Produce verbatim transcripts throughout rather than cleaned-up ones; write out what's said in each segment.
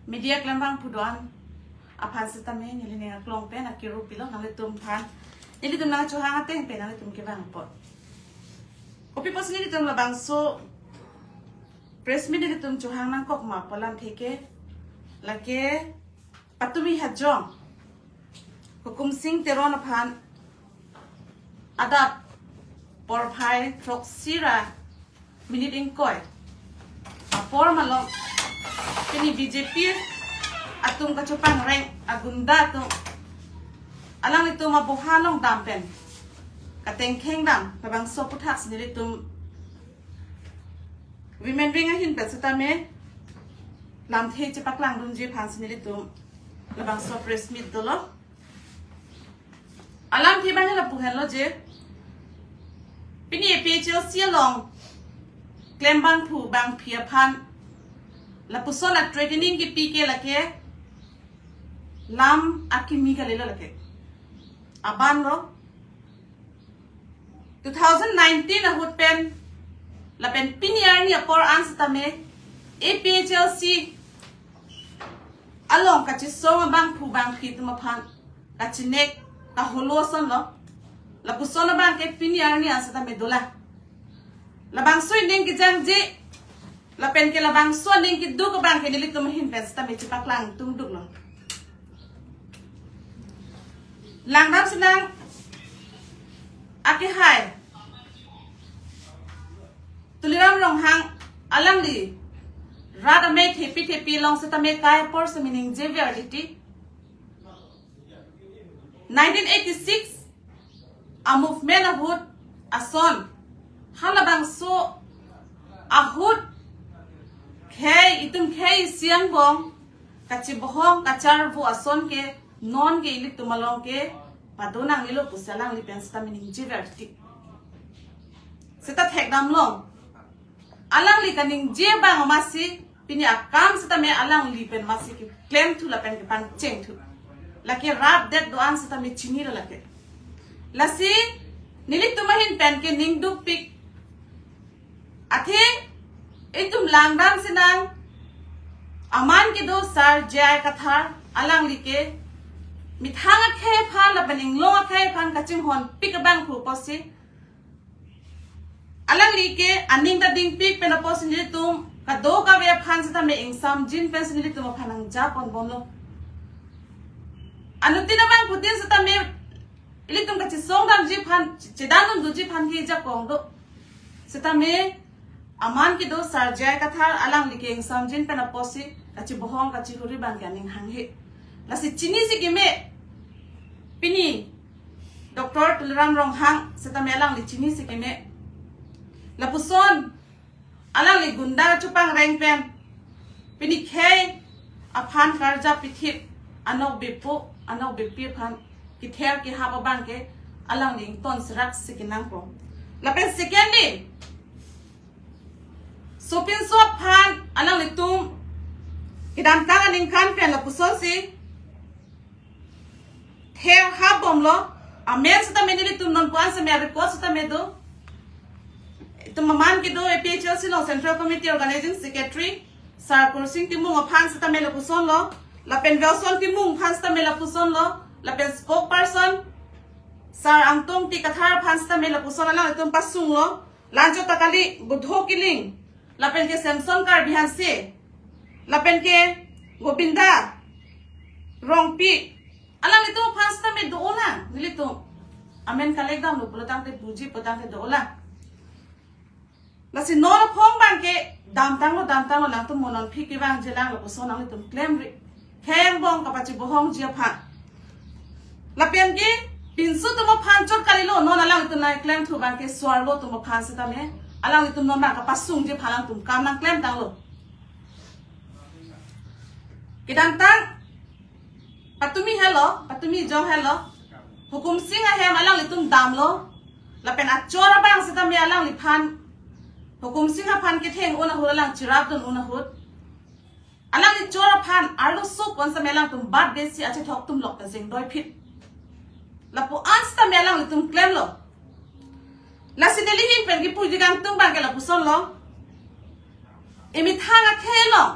Media klembangphu do-an aphan sitame neli ning aklong pen akiru pilo nanglitum aphan. Nelitum nangchohang ateng pen nanglitum kevang apot. Kopi pusi nelitum labangso press meet nelitum chohang nangkok ma pu alamthe ke, lake patumi hajong Hukum Sing Teron aphan adap porphai throksi ra minute ingkoi apor malom pini B J P atum kachopangreng agunda atum alanglitum aboha along dam pen katengkheng dam labangso aputhak si nelitum Women Wing ahin pen sitame lamthe chepaklangdunji aphan si nelitum labangso press meet dolo. Alamthe abang lapu henlo je, pini A P H L C along klembangphu bangphi aphan lapuson a-threatening kipi ke lake lam akimi kalilo lake. Aban lo, two thousand nineteen ahut pen lapen pini arni apor an sitame A P H L C along kachesong abangphu bangphi atum aphan kachinek kaholo ason lo. Lapuson abang ke pini arni an sitame dolang. Labangso ining kejangje lapen ke labangso ining keduk abang ke nelitum ahin pen sitame chepaklangdun duklo. Langdam sinang akehai Tuliram Ronghang alangli rat amei thepi thepi along sitame kai apor si ningjever titi. Nineteen eighty-six a-movement ahut ason, halabangso ahut khei, itum khei isi angbong kachebohong kacharvo ason ke non ke ilitum along ke padonanglelo pusi alangli pen sitame ningjever titi. Sita thekdam long. Alangli kaningje abang amatsi pini akam sitame alangli pen amatsi keklemthu lapen kepangchengthu. Lake rapdet do-an sitame chinilo lake. Lasi nelitum ahin pen ke ning dukpik. Athe itum langdam sinang aman kedo Sar J I Kathar alangli ke methang akhei aphan lapen inglong akhei aphan kachinghonpik abangphu pusi alangli ke aning ta dingpik pen apotsi nelitum kadokave aphan sitame ingsamjin pensi nelitum aphan nangjapon bomlo. Anuttin abangphutin sitame ilitum kachesong damji aphan, chedandunji aphan ke jakong do. Sitame aman kedo Sar J I Kathar alangli ke ingsamjin pen apotsi kachebohong kachihuri abang ke aning hanghe. Lasi chinisi keme pini Doctor Tuliram Ronghang sitame alangli chinisi keme. Lapuson alangli gunda chopangreng pen pini khei aphan karjap pithip anokbepo anokbepi aphan kether kehap abang ke alangli ington serak si kenangpo. Lapen secondly, sopinso aphan alanglitum kedamtang aningkan pen lapusonsi ther hap bomlo. Amen sitame nelitum non puan sitame record sitame do. Itum aman kedo A P H L C along Central Committee Organizing Secretary Sar Kursing Timung aphan sitame lapusonlo. Lapen Wilson Timung aphan sitame lapusonlo. Lapen spokesperson Sar Angtong T Kathar aphan sitame lapuson alangtum pasunglo. Lanchot ta kali Budho Killing, lapen ke Samson Karbi Hanse, lapen ke Gobinda Rongpi, alanglitum aphan sitame do-olang, nelitum amen collect damlo pulotangte puji pulotangte do-olang. Lasi non aphong abang ke damtanglo, damtanglo, nangtum mo non aphi kevangjilang lapuson nanglitum klemri. Khei angbong kapachebohongji aphan. Lapen ke pinso atum aphan chot kalilo, non alangtum nangklemthu abang ke so-arlo atum aphan sitame alanglitum non abang kapasungji aphan alangtum kam nangklemtanglo. Kedamtang patumi helo, patumi jong helo, Hukum Sing ahem alanglitum damlo. Lapen achor abang sitame alangliphan, Hukum Sing aphan ketheng un ahut, alang cherapdun un ahut, alangli chor aphan arloso konsitame alangtum bat desi achethok atum lok ta jengdoi phit. Lapu-an sitame alanglitum klemlo. Lasi neli ahin pen kipuji kangtung abang ke lapusonlo. Emethang akhei along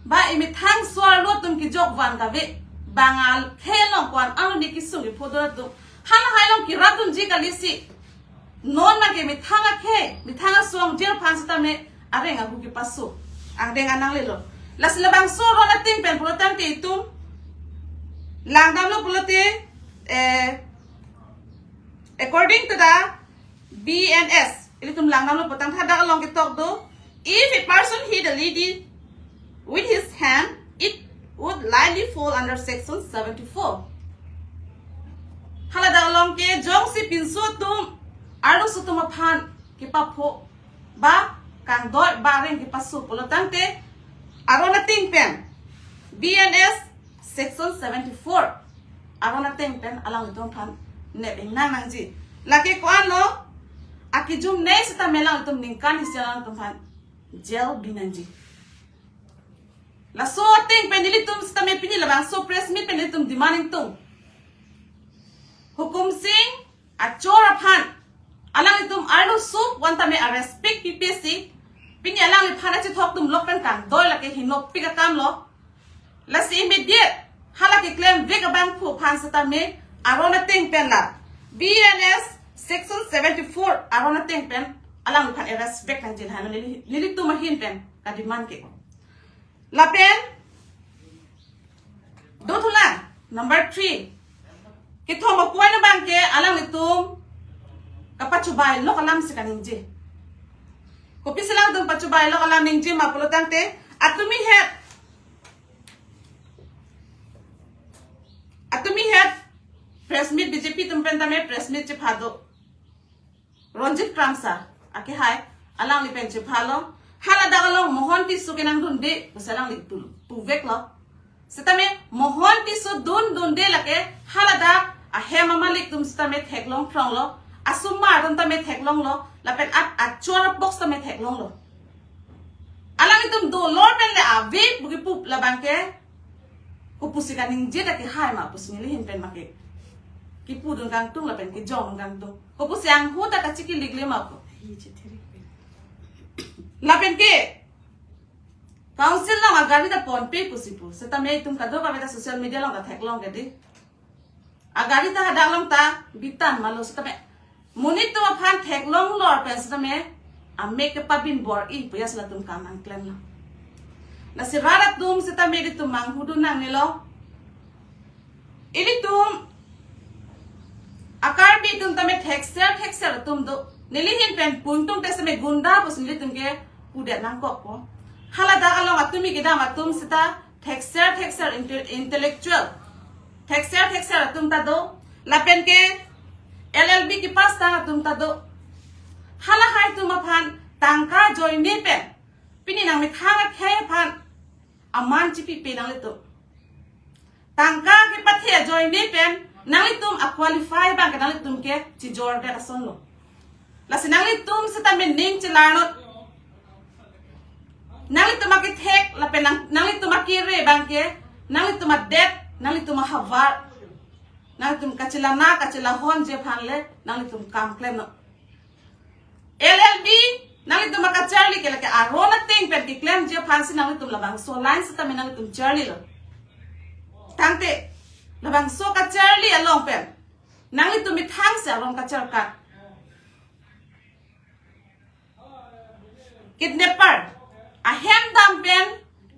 Ba imethang so-arlo atum kejok van kave. Bang akhei along ko-an arlo ne kesung kepho do atum. Halahai along keradunji kali si. Non abangke methang akhei, methang asong jir aphan sitame areng ahu kepaso. Angdeng anang lelo. Lasi labangso aron ateng pen pulo tangte itum langdamlo pulote, eh, according to the B N S, ilitum langdamlo pulo tangte hadak along ketok do, if a person hit a lady with his hand, it would likely fall under section seventy-four. Haladak along ke jongsi pinso atum, arloso atum aphan kepapho, ba kangdoi ba areng kepaso pulo tangte, aron ateng pen, B N S section seventy-four, aron ateng pen alanglitum aphan nep ingnang nangji. Lake ko-anlo, akejumne sitame alanglitum ningkan isi alanglitum aphan jail bi nangji. Laso ateng pen ilitum sitame pini labangso press meet pen ilitum demand ingtung. Hukum Sing achor aphan, alanglitum arloso atum aphan tame a-respect pipe si, pini alangliphan achethok atum lok pen kangdoi lake hinopik akamlo. Lasi immediate hala keklemvek abangphu aphan sitame aron ateng pen la B N S section seventy-four aron ateng pen alangliphan arrest vek nangji, lahai neli, nelitum ahin pen kademand ke. Lapen dothulang number three. Kethom a-point abangke alanglitum kapachobai lok alam si kaningje. Kopisi alanglitum pachobai lok alam ningje ma pulo tangte, atumi het, atumi het press meet, B J P atum pen tame press meet chepha do. Ronjit Kramsa akehai, alangli pen chephalo. Haladak along Mohan Tisso kenangdunde pusi alangli pu, puveklo. Sitame Mohan Tisso dundunde lake haladak ahem amalik atum sitame theklong phronglo, asomar atum tame theklonglo, lapen at achor a-box tame theklonglo. Alanglitum dolor pen le ave pu kepu labangke, kopusi kaningje ta kehai ma pusi neli ahin pen make kepudun kangtung lapen kejongdun kangtung. Kopusi anghu ta kachikilik le ma pu. Lapen ke council along agari ta ponpe pusi pu. Sitame itum kadokave ta social media along ta theklong ke dei. Agari ta hadak along ta bitan malo sitame, monit atum aphan theklonglo pen sitame amek kepabin bor-i pu ya si latum kam nangklemlo. Lasi rat atum sitame ilitum manghudun nangnelo. Ilitum a-Karbi atum tame thekser thekser atum do. Neli ahin pen pu ingtungte sitame gunda pusi nelitum kepudet nangkokpo. Haladak along atumi kedam atum sita thekser thekser inte-, intellectual, thekser thekser atum ta do, lapen ke L L B kepass tang atum ta do. Halahai atum aphan tangka ajoine pen, pini nangmethang akhei aphan aman chipipe nanglitum. Tangka kepathe ajoine pen nanglitum a-qualify abangke nanglitum ke chijordet asonlo. Lasi nanglitum sitame ning chelarnot. Nanglitum akethek lapen nang, nanglitum akere abangke, nanglitum adet, nanglitum ahavar, nanglitum kachelana kachelahonji aphan le nanglitum kam klemnot. L L B nanglitum akacharli ke lake aron ateng pen keklemji aphan si nanglitum labangso line sitame nanglitum charlilo. Tangte labangso kacharli along pen nanglitum methang si aron kacharkat. Kidnapper. Ahem dam pen,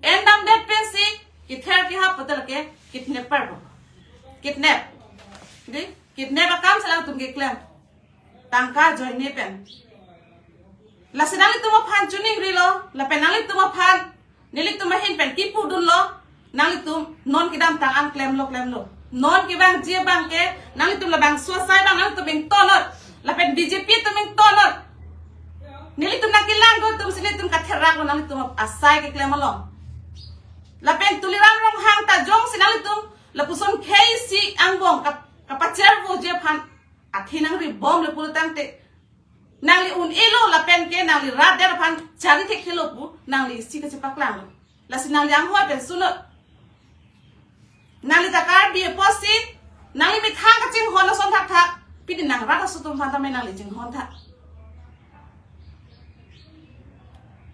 en damdet pensi kether kehap pu ta lake kidnapper pu. Kidnap. Dei, kidnap akam si alangtum keklem. Tangka ajoine pen. Lasi nanglitum aphan choningrilo, lapen nanglitum aphan nelitum ahin pen kipudunlo, nanglitum non kedamtang an klemlo klemlo. Non kevangji abangke, nanglitum labangso asai abang nanglitum ingtonot, lapen B J P atum ingtonot. Nelitum nangkelang do atum si nelitum katheraklo nanglitum asai keklem along. Lapen Tuliram Ronghang ta jongsi nanglitum lapuson khei isi angbong kap-, kapachervoji aphan athe nangribomlo pulo tangte, nangli un-elo lapen ke nangli rat adet aphan chari thekthelo pu nangli isi kachepaklanglo. Lasi nangli anghoi pen sunot. Nangli ta Karbi apotsi, nangli methang kachinghon ason thakthak, pini nang rat aso atum aphan tame nangli chinghon thak.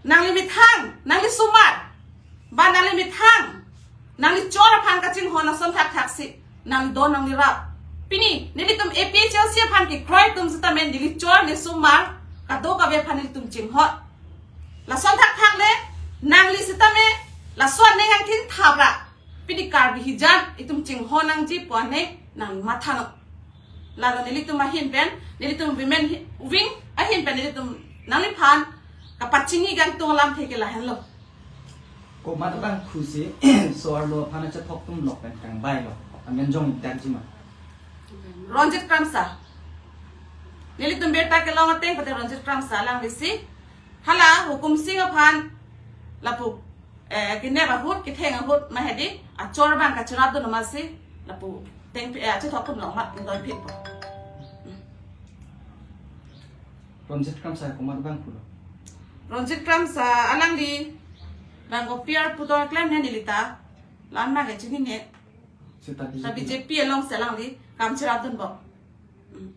Nangli methang, nangli somar. Ba nangli methang, nangli chor aphan kachinghon ason thakthaksi nangli don nangli rap. Pini nelitum A P H L C aphan kekroi atum sitame neli chor ne sumar kadokave aphan nelitum chinghon. Lason thakthak le nangli sitame lason neng angthin thap ra. Pini Karbi hijan itum chinghon nangji pu aneng nangli matha non. Lalo nelitum ahin pen, nelitum women hi- wing ahin pen nelitum nangliphan kapachini kangtung alamthe ke lahenlo. Komat abangphu si so-arlo aphan achethok atum lok pen kangvailo? Amen jong ingtangji ma? Ronjit Kramsa. Nelitum birta kelong ateng pute Ronjit Kramsa alanglisi hala Hukum Sing aphan lapu, eh, kenep ahut, ketheng ahut ma hedi, achor abang kachirapdun amatsi lapu teng, eh, achethok atum lok mat doi phitpo. Ronjit Kramsa komat abangphulo? Ronjit Kramsa alangli bang kopi arpu do klem ne neli ta, lam nang kachinine. Seta ta B J P. B J P alongsi alangli kam chirapdunbom. Hmm.